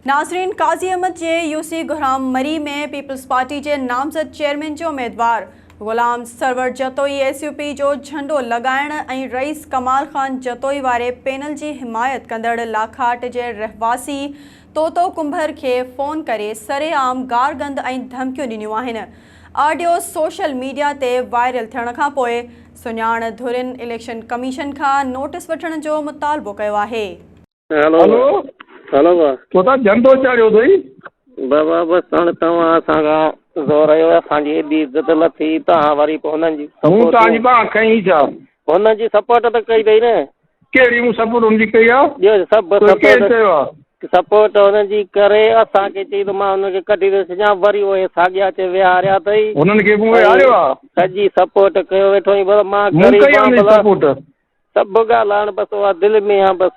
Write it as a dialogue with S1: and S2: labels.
S1: ناظرين قاضي احمد جي يوسي گهرام مري ۾ peoples party جي نامزد چيئرمين جي اميدوار Ghulam Sarwar Jatoi S U P جو جهنڊو لڳائڻ ۽ رئيس ڪمال خان جتوئي واري پينل جي حمايت ڪندڙ لاکاٽ جي رهواسي طوطو ڪنڀر کي فون ڪري سرعام گارگند ۽ ڌمڪيون ڏنيون آهن آڊيو سوشل ميڊيا تي وائرل ٿيڻ کانپوء سڃاڻ ڌرين اليڪشن ڪميشن کان نوٽيس وٺڻ جو مطالبو ڪيو آهي.
S2: هلو
S3: هلو
S2: هلو با
S3: توتا جهنڊو چاڙهيو اٿئي.
S2: بابا بس هاڻي توهان اسان کان زور آيو اسان جي ايڏي عزت لٿي توهان وري پوء هنن جي
S3: مون
S2: سپورٽ
S3: توهان جي ٻانهن کنئي ئي ڇا؟
S2: هنن جي سپورٽ ته ڪئي اٿئي نه.
S3: ڪهڙي مون سپورٽ هن جي ڪئي آ؟
S2: ٻيو سڀ
S3: توکي ڪير
S2: سپورٽ
S3: چيو آ؟
S2: سپورٽ هنن جي ڪري اسان کي چئي ته مان هنن کي ڪڍي ٿو ڇڏيان وري اهي ساڳيا اچي ويهاريا اٿئي
S3: هنن کي مون
S2: ۽
S3: ويهاريو آ؟
S2: سڄي سپورٽ ڪيو ويٺو آهين ڀلا مان
S3: مون
S2: غريب
S3: ڪئي آ
S2: آهيان
S3: هن جي
S2: ڀلا
S3: سپورٽ؟
S2: سڀ ڳالهه هاڻ بس اها دل ۾ آ بس.